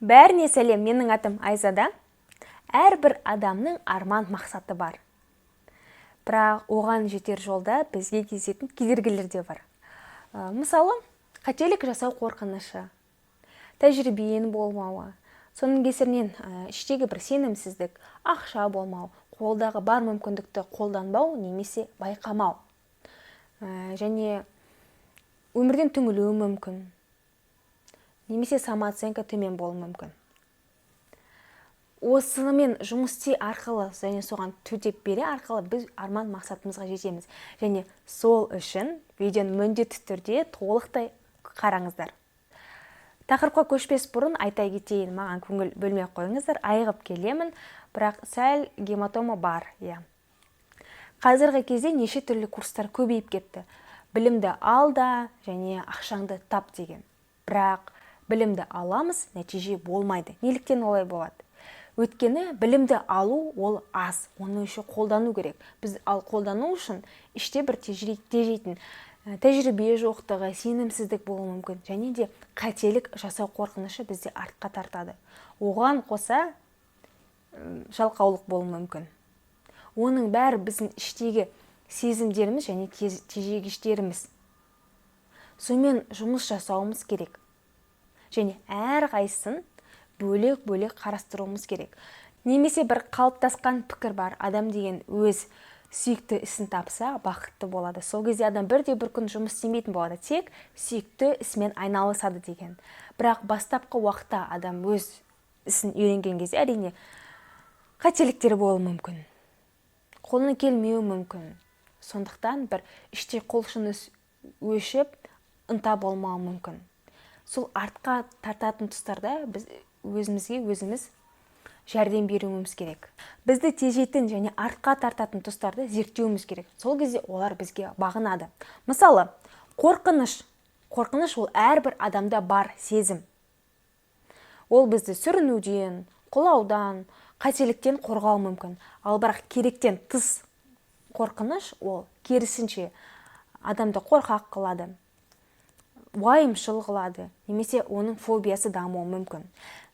Бәріне сәлем, менің атым Айзада. Әрбір адамның арман мақсаты бар. Бірақ оған жетер жолда бізге кездесетін кедергілер де бар. Мысалы, қателік жасау қорқынышы, тәжірибенің болмауы, соның кесірінен іштегі бір сенімсіздік, ақша болмау, қолдағы бар мүмкіндікті қолданбау немесе байқамау. Және өмірден түңілуі мүмкін. Немесе самооценка төмен болуы мүмкін. Осымен жұмыс істей арқылы және соған төтеп бере арқылы біз арман мақсатымызға жетеміз. Және сол үшін видеоны міндетті түрде толықтай қараңыздар. Тақырыпқа көшпес бұрын айта кетейін, маған көңіл бөлмей қойыңыздар, айығып келемін, бірақ сәл гематома бар, иә. Қазіргі кезде неше түрлі курстар көбейіп кетті. Білімді ал да және ақшаңды тап деген. Бірақ білімді аламыз, нәтиже болмайды. Неліктен олай болады? Өйткені білімді алу ол аз, оны еще қолдану керек. Біз ал қолдану үшін іште бір тежейтін тәжірибе жоқтығы, сенімсіздік болуы мүмкін. Және де қателік жасау қорқынышы бізді артқа тартады. Оған қоса жалқаулық болуы мүмкін. Оның бәрі біздің іштегі сезімдеріміз және тежегіштеріміз. Сонымен жұмыс жасауымыз керек. Және әрқайсысын бөлек-бөлек қарастыруымыз керек. Немесе бір қалыптасқан пікір бар. Адам деген өз сүйікті ісін тапса, бақытты болады. Сол кезде адам бірде бір күн жұмыс істемейтін болады. Тек сүйікті ісімен айналысады деген. Бірақ бастапқы уақытта адам өз ісін үйренген кезде әрине қателіктер болуы мүмкін. Қолынан келмеуі мүмкін. Сондықтан бір іште құлшыныс өшіп, ынта болмауы мүмкін. Сол артқа тартатын тұстарда біз өзімізге өзіміз жәрдем беруіміз керек. Бізді тежейтін және артқа тартатын тұстарды зерттеуіміз керек. Сол кезде олар бізге бағынады. Мысалы, қорқыныш. Қорқыныш ол әрбір адамда бар сезім. Ол бізді сүрінуден, құлаудан, қателіктен қорғауы мүмкін. Ал бірақ керектен тыс қорқыныш ол керісінше адамды қорқақ қылады, уайымшыл қылады, немесе оның фобиясы дамуы мүмкін.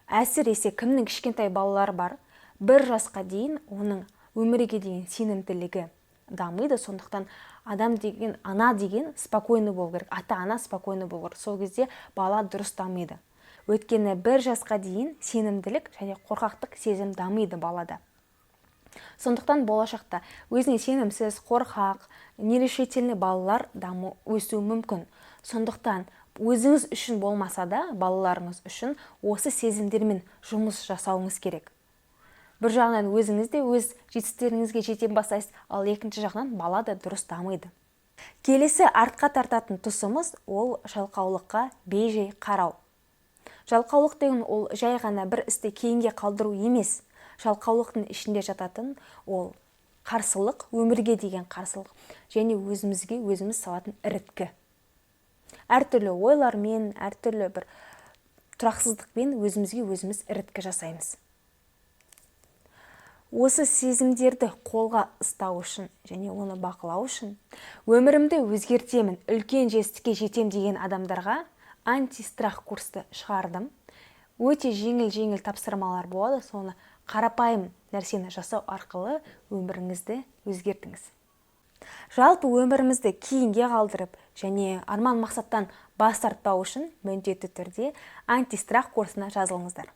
Әсіресе кімнің кішкентай балалары бар, 1 жасқа дейін оның өмірге деген сенімділігі дамиды. Сондықтан адам деген, ана деген спокойный болу керек, ата-ана спокойный болу керек. Сол кезде бала дұрыс дамиды. Өйткені 1 жасқа дейін сенімділік және қорқақтық сезім дамиды балада. Сондықтан болашақта өзіне сенімсіз, қорқақ, нерешительный балалар даму өсуі мүмкін. Сондықтан өзіңіз үшін болмаса да, балаларыңыз үшін осы сезімдермен жұмыс жасауыңыз керек. Бір жағынан өзіңіз де өз жетістіктеріңізге жете бастайсыз, ал екінші жағынан бала да дұрыс дамиды. Келесі артқа тартатын тұсымыз ол жалқаулыққа бейжай қарау. Жалқаулық деген ол жай ғана бір істі кейінге қалдыру емес. Жалқаулықтың ішінде жататын ол қарсылық, өмірге деген қарсылық және өзімізге өзіміз салатын іріткі. Әртүрлі ойлармен, әртүрлі бір тұрақсыздықпен өзімізге өзіміз іріткі жасаймыз. Осы сезімдерді қолға ұстау үшін және оны бақылау үшін өмірімді өзгертемін, үлкен жетістікке жетем деген адамдарға антистрах курсты шығардым. Өте жеңіл-жеңіл тапсырмалар болады, соны қарапайым нәрсені жасау арқылы өміріңізді өзгертіңіз. Жалпы өмірімізді кейінге қалдырып және арман мақсаттан бас тартпау үшін міндетті түрде антистрах курсына жазылыңыздар.